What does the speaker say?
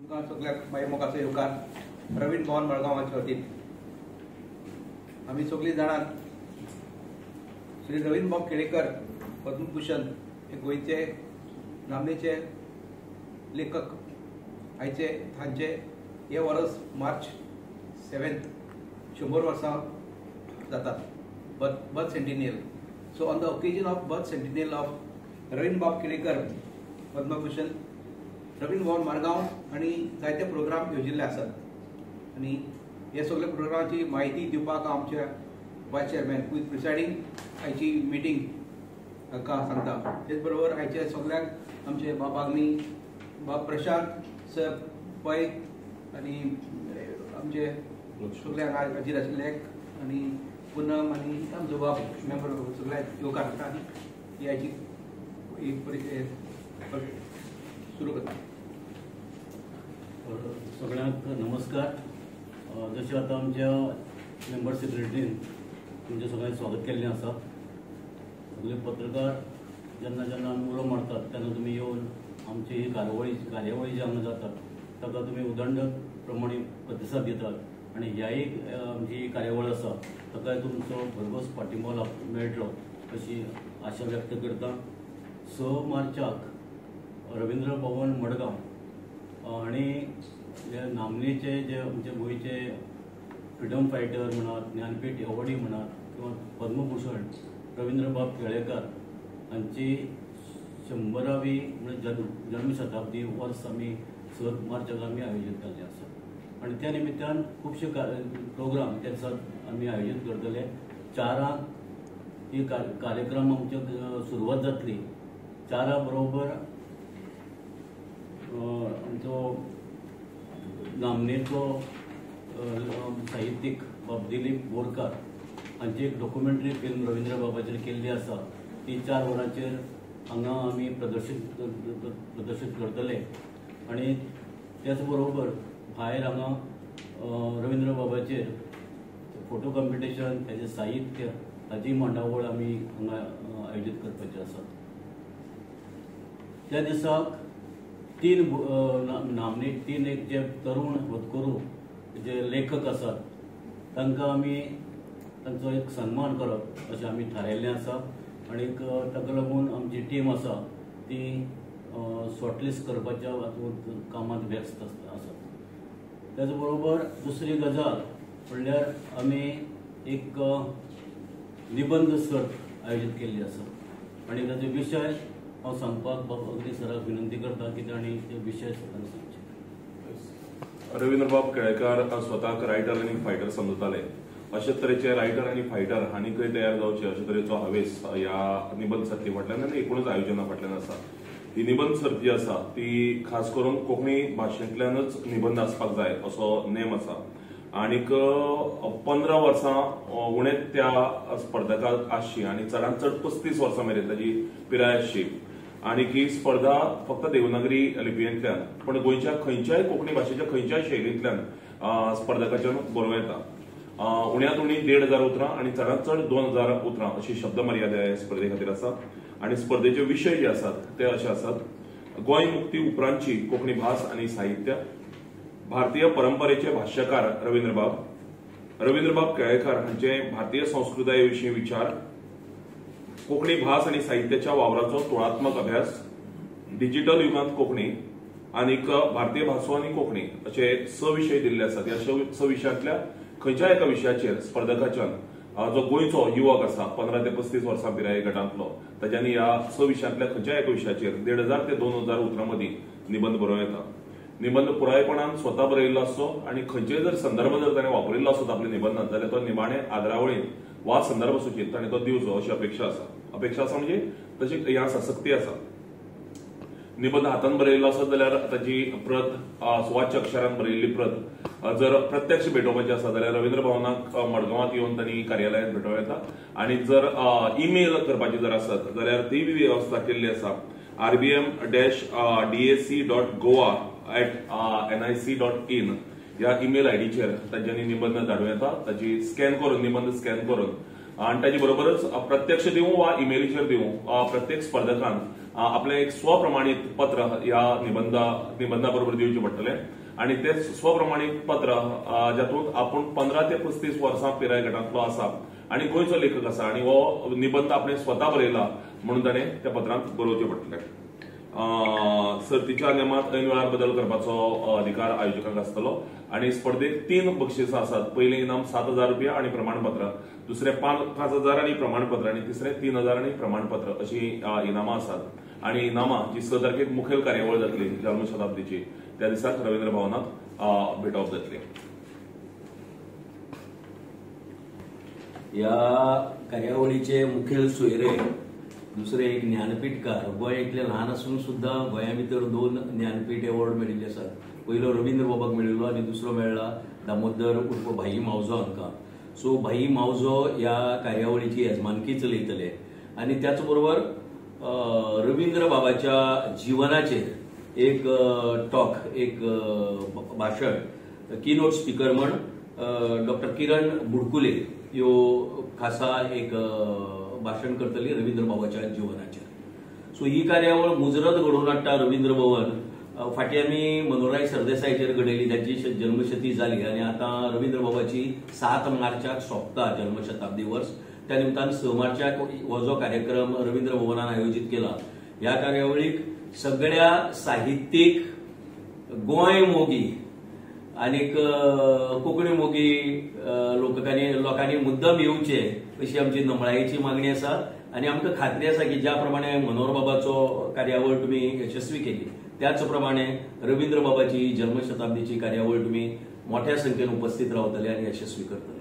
तुमकां सगळ्याक मागीर मोगाचो येवकार रवींद्र भवन मडगांवाचे वतीन. आमी सगळीं जाणां श्री रवींद्र बाब केळेकर पद्मभूषण हे गोंयचे नामनेचे लेखक. आयचे तांचे हे वर्स मार्च 7 100 वर्सां जातात, birth centennial. So on the occasion of birth centennial of Ravindra Bab Kelekar Padma Bhushan, Ravindra Bhavan Margao आनी जायते प्रोग्राम योजिल्ले आसात आनी हे सगळे प्रोग्रामाची म्हायती दिवपाक आमच्या vice chairman who is presiding आयची मिटींग हाका सांगता. तेच बरोबर आयच्या सगळ्यांक आमचे बाब आग्नी, बाब प्रशांत सर पै आनी आमचे सगळ्यांक हाजीर आशिल्ले आनी पुनम आनी आमचो बाब मेंबर सगळ्यांक येवकार करता आनी ही आयची ही सुरू करता. सगळ्यांक नमस्कार. जशें आतां आमच्या मेंबर सेक्रेटरीन तुमचें सगळ्यांक स्वागत केल्लें आसा. सगळे पत्रकार जेन्ना जेन्ना आमी उलो मारतात तेन्ना तुमी येवन आमची ही कार्यावळी जी हांगा जातात ताका तुमी उदंड प्रमाणे प्रतिसाद दितात आनी ह्याय आमची कार्यावळ आसा ताकाय तुमचो भरघोस पाठिंबो मेळटलो अशी आशा व्यक्त करता. 6 मार्चाक रवींद्र भवन मडगांव आनी जे नामनेचे जे आमचे गोंयचे फ्रिडम फायटर म्हणात, ज्ञानपीठ एवॉर्डी म्हणात किंवा पद्मभूषण रवींद्रबाब केळेकार हांची 100वी म्हणजे जन्मशताब्दी वर्स आमी 6 मार्चाक आमी आयोजीत केल्लें आसा आनी त्या निमित्तान खुबशे प्रोग्राम त्या दिसा आमी आयोजीत करतले. 4 ही कार्यक्रम आमचे सुरवात जातली. 4 बरोबर आमचो नामनेचो साहित्यीक बाब दिलीप बोरकार हांची एक डॉक्युमेंटरी फिल्म रवींद्र बाबाचेर केल्ली आसा ती 4 वरांचेर हांगा आमी प्रदर्शीत करतले आनी त्याच बरोबर भायर हांगा रवींद्र बाबाचेर फोटो कॉम्पिटिशन, ताजें साहित्य, ताजी मांडावळ आमी हांगा आयोजीत करपाची आसा. त्या दिसाक 3 नामने 3 एक जे तरुण होतकरू जे लेखक आसात तांकां आमी तांचो एक सन्मान करप अशें आमी थारायल्लें आसा आनी ताका लागून आमची टीम आसा ती शॉर्टलिस्ट करपाच्या हातूंत कामांत व्यस्त आसा. त्याच बरोबर दुसरी गजाल म्हणल्यार आमी एक निबंद सर्त आयोजीत केल्ली आसा आनी ताचो विशय हांव सांगपाक बाब अग्नी सराक विनंती करता की तांणी ते विशय सरान सांगचे. रवींद्रबाब केळेकार स्वताक रायटर आनी फायटर समजताले. अशे तरेचे रायटर आनी फायटर हांणी तयार जावचे अशे तरेचो हावेस ह्या निबंद सर्ती फाटल्यान आनी एकूणच आयोजना फाटल्यान आसा. ही निबंद सर्त जी आसा ती खास करून कोंकणी भाशेंतल्यानच निबंद आसपाक जाय असो नेम आसा आनीक 15 वर्सां उणेच त्या स्पर्धकाक आसची आनी चडांत चड 35 वर्सां मेरेन ताजी पिराय आसची आनी ही स्पर्धा फक्त देवनागरी लिपयेंतल्यान पण गोंयच्या खंयच्याय कोंकणी भाशेच्या खंयच्याय शैलींतल्यान स्पर्धकाच्यान बरोवं येता. उण्यांत उणी 1500 उतरां आनी चडांत चड 2000 उतरां अशी शब्द मर्यादा ह्या स्पर्धे खातीर आसा आनी स्पर्धेचे विशय जे आसात ते अशे आसात: गोंय मुक्ती उपरांतची कोंकणी भास आनी साहित्य, भारतीय परंपरेचे भाष्यकार रवींद्रबाब, रवींद्रबाब केळेकार हांचे भारतीय संस्कृताये विशीं विचार, कोंकणी भास आनी साहित्याच्या वावराचो तुळात्मक अभ्यास, डिजिटल युगांत कोंकणी आनीक भारतीय भासो आनी कोंकणी अशे 6 विशय दिल्ले आसात. ह्या 6 विशयांतल्या खंयच्याय एका विशयाचेर स्पर्धकाच्यान जो गोंयचो युवक आसा 15 ते 35 वर्सां पिराये गटांतलो ताज्यांनी ह्या 6 विशयांतल्या खंयच्याय एका विशयाचेर 1500 ते 2000 उतरां मदीं निबंद बरोवं येता. निबंद पुरायपणान स्वता बरयिल्लो आसचो आनी खंयचेय जर संदर्भ जर ताणें वापरिल्लो आसत आपल्या निबंदांत जाल्यार तो निमाणे आदरावळीन वा संदर्भ सुचीत ताणें तो दिवचो अशी अपेक्षा आसा. अपेक्षा आसा म्हणजे तशी हें आसा, सक्ती आसा. निबंद हातान बरयिल्लो आसत जाल्यार ताजी प्रत सुवाच्य अक्षरान बरयिल्ली प्रत जर प्रत्यक्ष भेटोवपाची आसा जाल्यार रवींद्र भवनाक मडगांवांत येवन तांणी कार्यालयांत भेटोवं येता आनी जर ईमेल करपाची जर आसत जाल्यार ती बी वेवस्था केल्ली आसा. rbm-dac.goa@nic.in ह्या ईमेल आयडीचेर तांच्यांनी निबंद धाडूं येता. ताची स्कॅन करून निबंद स्कॅन करून आनी ताजे बरोबरच प्रत्यक्ष दिवं वा इमेलीचेर दिवं, प्रत्येक स्पर्धकान आपलें एक स्वप्रमाणीत पत्र ह्या निबंधा बरोबर दिवचें पडटलें आनी ते स्वप्रमाणीत पत्र जातूंत आपूण 15 ते 35 वर्सां पिराय गटांतलो आसा आनी गोंयचो लेखक आसा आनी हो निबंध आपणे स्वता बरयला म्हणून ताणें त्या पत्रांत बरोवचें पडटलें. सर्तीच्या नेमांत ऐन वेळार बदल करपाचो अधिकार आयोजकांक आसतलो आनी स्पर्धेक 3 बक्षिसां आसात. पयलें इनाम 7,000 रुपया आनी प्रमाणपत्र, दुसरें 5,000 आनी प्रमाणपत्र आनी तिसरें 3,000 आनी प्रमाणपत्र अशी इनामां आसात. आनी इनामां जी 6 तारखेक मुखेल कार्यावळ जातली जल्मशताब्दीची त्या दिसाक रवींद्र भवनात भेटोवप जातली. ह्या कार्यावळीचे मुखेल सोयरे दुसरे एक ज्ञानपीठकार, गोंय इतलें ल्हान आसून सुद्दां गोंया भितर 2 ज्ञानपीठ एवॉर्ड मेळिल्ले आसात. पयलो रवींद्र बाबाक मेळिल्लो आनी दुसरो मेळ्ळा दामोदर उर्फ भाई मावजो हांकां. सो भाई मावजो ह्या कार्यावळीची येजमानकी चलयतले आनी त्याच बरोबर रवींद्र बाबाच्या जिवनाचेर एक टॉक, एक भाशण कीनोट स्पीकर म्हण डॉक्टर किरण बुडकुले ह्यो खासा एक भाशण करतली रवींद्र बाबाच्या जिवनाचेर. सो ही कार्यावळ मुजरत घडोवन हाडटा रवींद्र भवन. फाटीं आमी मनोहरराय सरदेसायाचेर घडयली, तांची जल्मशती जाली आनी आतां रवींद्र बाबाची 7 मार्चाक सोंपता जल्मशताब्दी वर्स. त्या निमतान 6 मार्चाक हो जो कार्यक्रम रवींद्र भवनान आयोजीत केला, ह्या कार्यावळीक सगळ्या साहित्यीक, गोंय मोगी आनीक कोंकणी मोगी लोकांनी मुद्दम येवचे अशी आमची नमळायेची मागणी आसा. आनी आमकां खात्री आसा की ज्या प्रमाणे मनोहर बाबाचो कार्यावळ तुमी यशस्वी केली त्याच प्रमाणे रवींद्र बाबाची जल्मशताब्दीची कार्यावळ तुमी मोठ्या संख्येन उपस्थित रावतले आनी यशस्वी करतले.